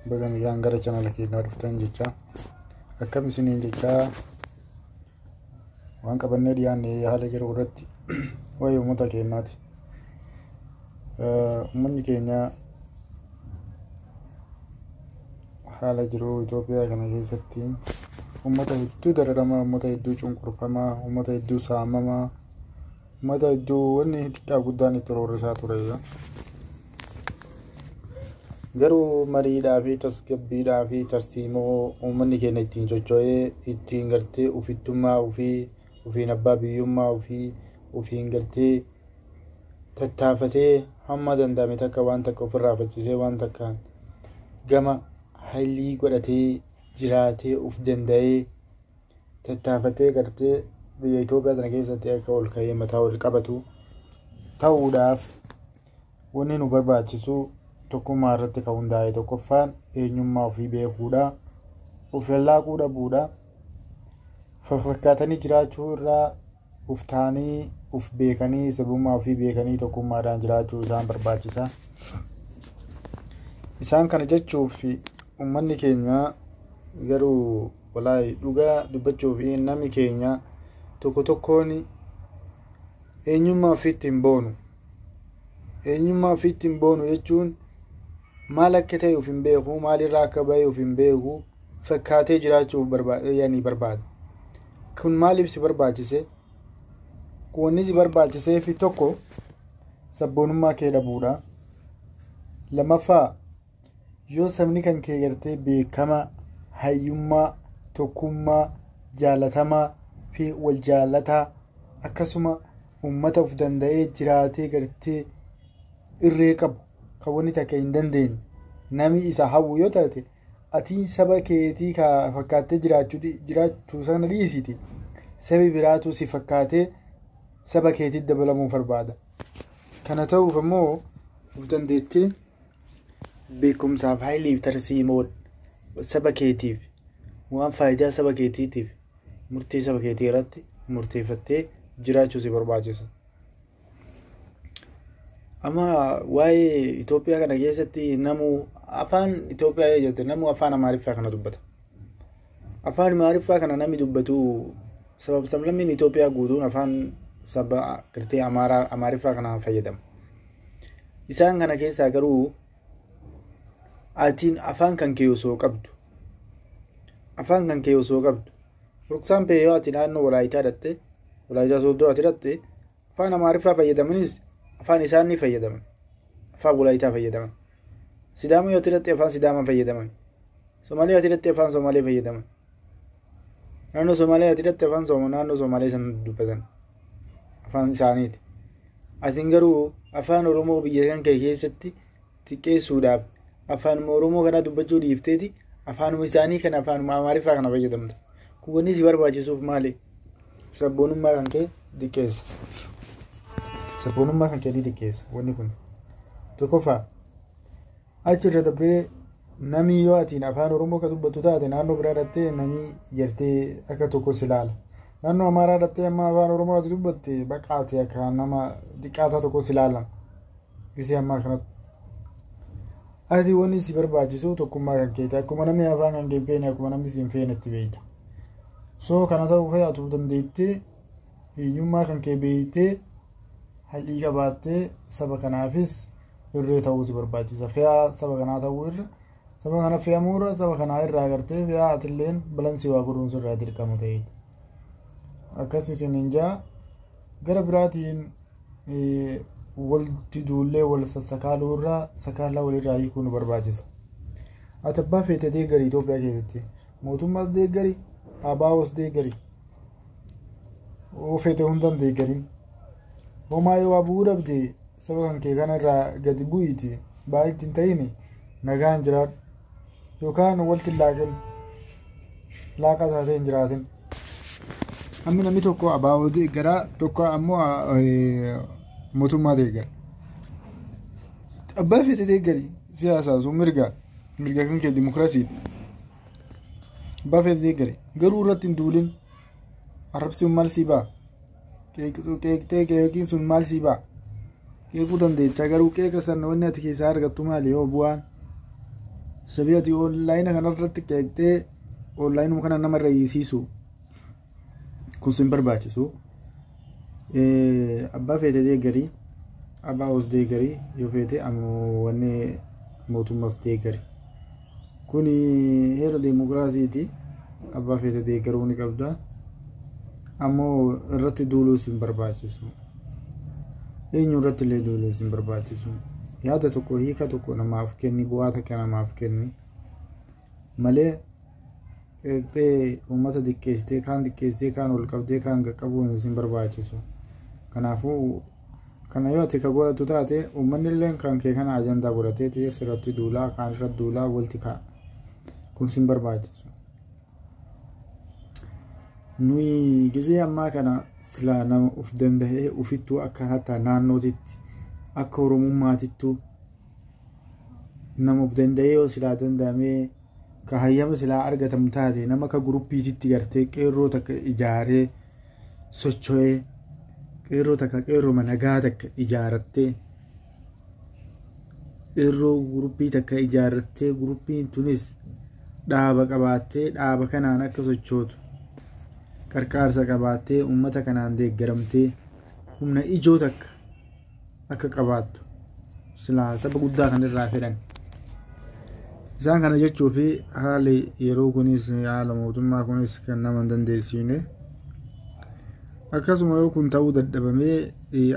Baga nagaan gara channel keenyaa dhuftan jecha akkam isiniin jecha waan qabannee dhiyaanne haala yeroo irratti waa'ee uummata keenyaati. Uummanni keenya haala jiruu Itoophiyaa kana keessatti uummata hedduu dararamaa, uummata hedduu cunqurfamaa, uummata hedduu saamamaa, uummata hedduu wanni xiqqaa guddaan itti roorrisaa ture. Garuu mariidhaa fi tasgabbiidhaa fi tarsiimoo uummanni keenya ittiin socho'ee ittiin gartee ofittummaa ofii, ofiin abbaa biyyummaa ofii, ofiin gartee tattaafatee hamma danda'ame takka waan takka ofirraa faccisee waan takka gama haylii godhatee jiraatee of danda'ee tattaafatee gartee biyya Itoophiyaa tana keessatti akka ol ka'ee mataa ol qabatu ta'uudhaaf wanni nu barbaachisu tokkummaa irratti kan hundaa'e tokkoffaan eenyummaa ofii beekuudha, of lallaaquu dhabuudha, faffakkaatanii jiraachuu irraa uf ta'anii uf beekanii sabummaa ofii beekanii tokkummaadhaan jiraachuu isaan barbaachisa. Isaan kana jechuuf uummanni keenya garuu walaayi dhugaa dubbachuuf namni keenya tokko tokkoon eenyummaa ofiitti hin boonu. Eenyummaa ofiitti hin boonu jechuun maal akka ta'e of hin beeku, maalirraa akka bahe of hin beeku, fakkaatee jiraachuuf barbaada. Kun maaliif si barbaachise? Wanni si barbaachiseef tokko sabboonummaa kee dhabuudha. Lammaffaa yoo sabni kan kee gartee beekama, hayyummaa, tokkummaa, jaalatamaa fi wal jaalataa akkasuma uummata of danda'ee jiraatee gartee irree qabu kan wanni takka hin dandeenye namni isa hawwu yoo taate ati saba keetii fakkaattee jiraachuu sana dhiisiti sabi biraatu si fakkaatee saba keetiitti dabalamuu barbaada. Kana ta'uuf ammoo of dandeettee beekumsaaf haayiliif tarsiimoo saba keetiif waan faayidaa saba keetiitiif murtee saba keetii irratti murteeffattee jiraachuu si barbaachisa. Amma waa'ee Itoophiyaa kana keessatti namu afaan Itoophiyaa yoo jette namu afaan Amaariffaa kana dubbata. Afaan Amaariffaa kana namni dubbatu sabab sablammiin Itoophiyaa guutuun afaan saba gartee Amaariffaa kana fayyadamu. Isaan kana keessaa garuu atiin afaan kan kee osoo qabdu afaan kan kee osoo qabdu for example yoo ati naannoo Walaayitaa dhatte Walaayitaa Sooddoo ati dhatte afaan Amaariffaa fayyadamanis afaan isaan ni fayyadaman afaan Walaayitaa fayyadaman. Sidaama yoo ati dhatte afaan Sidaamaa fayyadaman. Somaalee yoo ati dhatte afaan Somaalee fayyadaman. Naannoo Somaalee ati dhatte afaan naannoo Somaalee san dubbatan afaan isaaniiti. Atiin garuu afaan Oromoo biyya kan kee keessatti xiqqeessuudhaaf afaanuma Oromoo kanaa dubbachuu dhiifteeti afaanuma isaanii kana afaanuma Amaariffaa kana fayyadamta. Kun wanni si barbaachisuuf maali? Sabboonummaa kan kee xiqqeessa. Sabboonummaa kan kee ni xiqqeessa wanni kun. Tokkoffaa achirra dabree namni yoo atiin afaan Oromoo kan dubbattu taate naannoo biraa dhattee namni gartee akka tokko si ilaala. Naannoo Amaaraa dhattee amma afaan Oromoo ati dubbatte baqaate akka nama xiqqaataa tokko si ilaalan. Gisee ammaa kanatti. Ati wanni si barbaachisu tokkummaa kan keeti. Akkuma namni afaan kan kee hin feene akkuma namni si hin feenetti beekta. So kana ta'uu fe'atu dandeettee eenyummaa kan kee beektee hayyii qabaattee saba kanaafis irree ta'uu si barbaachisa. Fe'aa saba kanaa ta'uu irra saba kana fe'amuu irra saba kanaa irraa agartee fe'aa atilleen balansii waa godhuun sirraa dirqama ta'eeti. Akkas isiniin jaa gara biraatiin wal diduullee wal sassakaaluu irraa sakaalaa walirraa hiikuu nu barbaachisa. Ati abbaa feete deeggari Itoophiyaa keessatti mootummaas deeggari ABOs deeggari oo feete hundan deeggarin. Homaa yoo waa bu'uu dhabde saba kan kee kana irraa gadi bu'iiti baay'ee ittiin ta'ini nagaan jiraadhu yookaan walti hin laaqin laaqaa taatee hin jiraatin. Amma namni tokko ABO deeggaraa tokko ammoo mootummaa deeggara. Abbaa feete deeggari siyaasaa sun mirga mirga kan kee dimokiraasiidha. Abbaa feete deeggari garuu irratti hin duulin arrabsiin maal sii ba'a? Qeeqxee qeeqiin sun maal sii ba'a? Qeequu dandeecha garuu qeeqa sana wanni ati keessaa argattu maali yoo bu'aan? Sabii ati onlaayina kanarratti qeeqxee onlaayinuma kana namarra hiisiisu kun sin barbaachisu. Abbaa feete deeggarii, abbaa os deeggarii yoo feete ammoo wanni mootummaas deeggari. Kuni heera deemokiraasiiti. Abbaa feete deeggaruu ni qabda. Ammoo irratti duuluus hin barbaachisu. Eenyu irratti illee duuluus hin barbaachisu. Yaada tokko hiika tokko namaaf kenni, bu'aa takka namaaf kenni malee qeeqxee uummata xiqqeessitee kaan xiqqeessitee kaan ol qabdee kaan qaqqabuun hin barbaachisu. Kanaafuu kana yoo ati ka godhatu taate uummanni illee kan kee kana ajandaa godhateeti sirratti duulaa kaan irratti duulaa walti ka'a. Kun sin barbaachisu. Nuyi gizee ammaa kana silaa nama uf danda'ee ufittuu akka hatta naannootitti akka oromummaatittuu nama uf danda'ee yoo silaa danda'amee ka hayyama silaa argatamu taate nama akka guruppiititti gartee qeerroo takka ijaaree socho'ee qeerroo takka qeerroo nagaa takka ijaarattee qeerroo guruppii takka ijaarrattee guruppiin tunis dhaaba qabaattee dhaaba kanaan akka sochootu qarqaarsa qabaattee uummata kanaan deeggaramtee humna ijoo takka akka qabaattu silaa saba guddaa kanarraa fedhan. Isaan kana jechuu fi haalli yeroo kunis haala mootummaa kunis kan nama hin dandeessifne. Akkasuma yoo kun ta'uu dadhabamee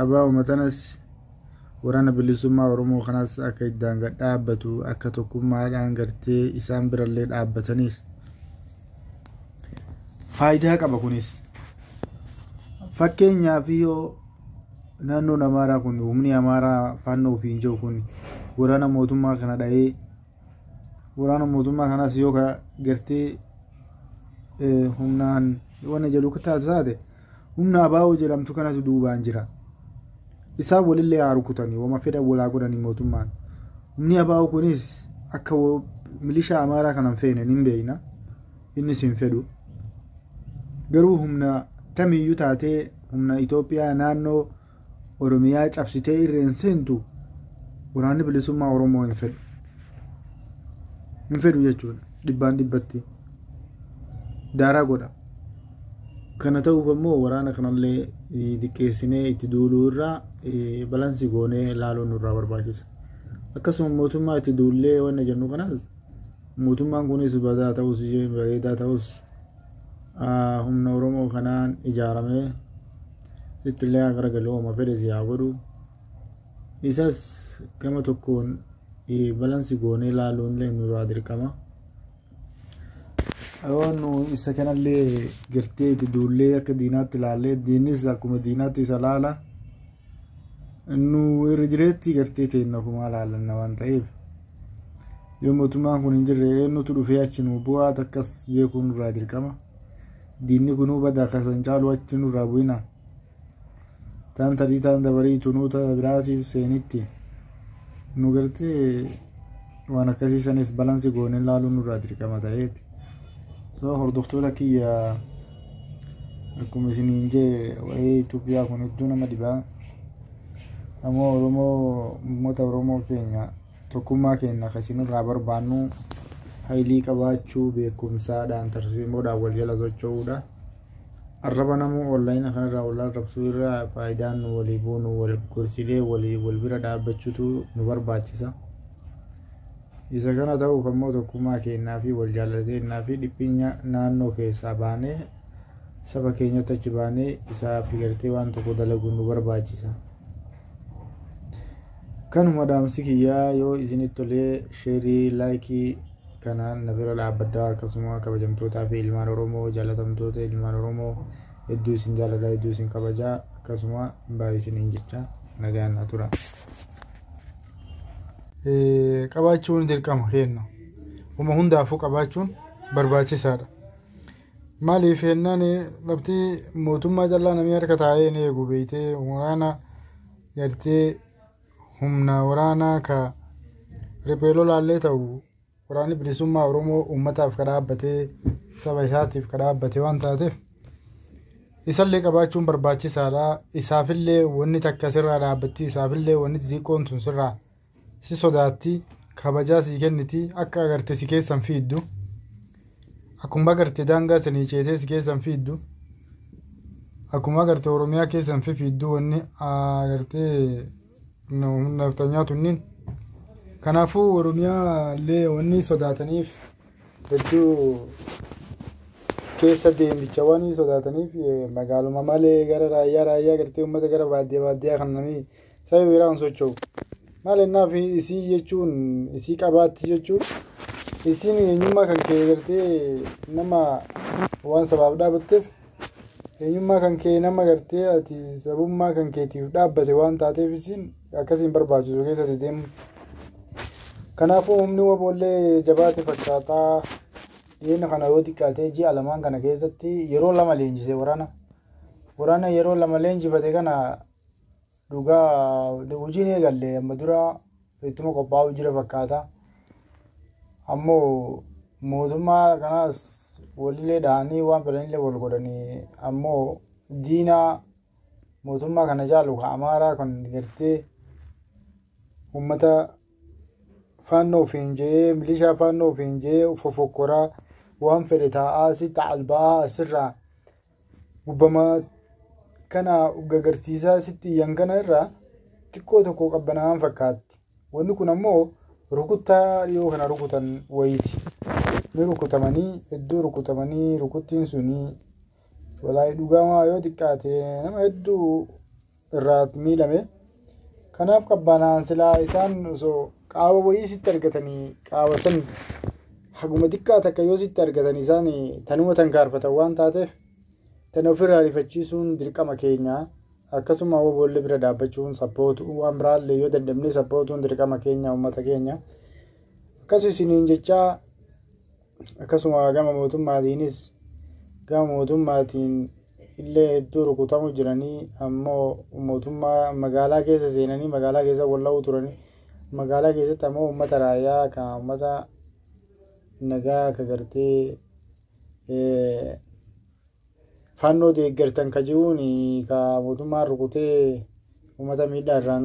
abaa uummatanas waraana bilisummaa Oromoo kanas akka iddaan gad dhaabbatu akka tokkummaadhaan gartee isaan birallee dhaabbataniis faayidaa qaba kunis. Fakkeenyaaf yoo naannoon Amaaraa kun humni Amaaraa faannoo ofiin jiru kun waraana mootummaa kana dha'ee waraana mootummaa kanas yoo gartee humnaan wanna jedhu taate humna abaa'oo jedhamtu kanas duubaan jira. Isaan walillee haa rukutanii wama fedhan walaa godhanii mootummaan. Humni abaa'oo kunis akka milishaa Amaaraa kana hin feene hin beekna. Innis hin fedhu. Garuu humna kamiyyuu taatee humna Itoophiyaa naannoo Oromiyaa cabsitee irreen seentu waraanni bilisummaa Oromoo hin fedhu. Hin fedhu jechuudha. Dhibbaan dhibbatti. Daaraa godha. Kana ta'uuf ammoo waraana kanallee xiqqeessinee itti duuluu irraa balansi goonee ilaaluun nurraa barbaachisa. Akkasuma mootummaa itti duullee wanna jennu kanaas mootummaan kunis badaa ta'us bareedaa ta'us humna Oromoo kanaan ijaaramee sittillee haa garagalu ooma fedhe si haa godhu. Isas gama tokkoon balansi goonee ilaaluun illee nurraa dirqama. Yoo nu isa kanallee gartee itti duullee akka diinaatti ilaallee diinnis akkuma diinaatti isa laala. Nu irra jireetti gartee teenna ofumaa laalanna waan ta'eef. Yoo mootummaan kun hin jirre eenyutu dhufee achi nu bu'aa takkas beekuun nurraa dirqama. Diinni kunuu bada kasan caalu achi nurraa bu'ina. Taan tarii taan dabarii tunuu ta biraatii seenitti. Nu gartee waan akkasii sanis balansi goonee laaluun nurraa dirqama ta'eeti. Hordoftoota kiyya akkuma isiniin jee waa'ee Itoophiyaa kun hedduu nama dhibaa. Ammoo Oromoo uummata Oromoo keenya tokkummaa keenya kan isinirraa barbaannu haylii qabaachuu beekumsaadhaan tarsiimoodhaan wal jala socho'uudha. Arraba namuu onlaayina kanarraa wal arrabsuu irraa faayidaan nu walii buunu wal gorsilee walii wal bira dhaabbachuutu nu barbaachisa. Isa kana ta'uuf ammoo tokkummaa keenyaa fi wal jaallateennaa fi dhiphinya naannoo keessaa baanee saba keenyatti achi baanee isaaf gartee waan tokko dalaguun nu barbaachisa. Kanuma dhaamsi kiyyaa yoo isinitti tolee sheerii laayikii kanaan na bira dhaabbadhaa akkasuma kabajamtootaa fi ilmaan Oromoo jaalatamtoota ilmaan Oromoo hedduu isin jaaladha hedduu isin kabajaa akkasuma baay'ee isiniin jecha nagaan na tura. Qabaachuun dirqama kenna. Uma hundaafuu qabaachuun barbaachisaadha. Maaliif jennaan lafti mootummaa callaa namni harka taa'ee hin eegu beektee waraana gartee humna waraanaa ka riphee lolaallee ta'u waraanni bilisummaa Oromoo uummataaf ka dhaabbatee saba isaatiif ka dhaabbatee waan taateef isallee qabaachuun barbaachisaadha. Isaafillee wanni takka sirraa dhaabbatti isaafillee wanni xixiqqoon tun sirraa si sodaatti. Kabajaa sii kenniti akka agarte si keessan fiiddu. Akkuma agarte daangaa sanii ceetee si keessan fiiddu. Akkuma agarte Oromiyaa keessan fiiddu wanni agartee naftanyaa tunniin. Kanaafuu Oromiyaa illee wanni sodaataniif hedduu keessa deemicha waan sodaataniif magaaluma malee gara raayyaa gartee uummata gara baadiyyaa kan namni saba biraa hin socho'u. Maal ennaaf isii jechuun isii qabaatti jechuun isiin eenyummaa kan kee gartee nama waan sabaaf dhaabbatteef eenyummaa kan kee nama gartee ati sabummaa kan keetiif dhaabbate waan taateef isiin akkasiin barbaachisu keessatti deemu. Kanaafuu humni waboollee jabaate fakkaataa dhiyeenya kana yoo xiqqaatee ji'a lamaan kana keessatti yeroo lama leenjise waraana. Waraana yeroo lama leenjifate kana dhugaa hojiin eegalle amma dura ittuma qophaa'u jira fakkaata. Ammoo mootummaa kanaas walillee dhahanii waan fedhanillee wal godhanii ammoo diinaa mootummaa kana caalu kan Amaaraa kan gartee uummata faannoo ofiin jee milishaa faannoo ofiin jee fofokkoraa waan fedhe taa'aa sitti alba'aa asirraa gubbamaa kana gagarsiisaa sitti iyyan kana irraa xiqqoo tokko qabbanaa'an fakkaatti. Wanni kun ammoo rukuttaa dhiyoo kana rukutan wayiiti. Ni rukutamanii hedduu rukutamanii rukuttiin sunii walaayii dhugamaa yoo xiqqaate nama hedduu irraa miidhame. Kanaaf qabbanaan silaa isaan osoo qaama wayii sitti argatanii qaama san haguma xiqqaa takka yoo sitti argatan isaan tanuma tankaarfatan waan taateef tan ofirraa ariifachiisuun dirqama keenya. Akkasuma waboollee bira dhaabbachuun sappootuu waan biraallee yoo dadhabne sappootuun dirqama keenya uummata keenya. Akkas isiniin jechaa akkasuma gama mootummaatiinis gama mootummaatiin illee hedduu rukutamu jiranii ammoo mootummaa magaalaa keessa seenanii magaalaa keessa walla'uu turanii magaalaa keessatti ammoo uummata raayyaa kan uummata nagaa ka gartee faannoo deeggartan ka jiruun ka mootummaan rukutee uummata miidhaa irraan gahe.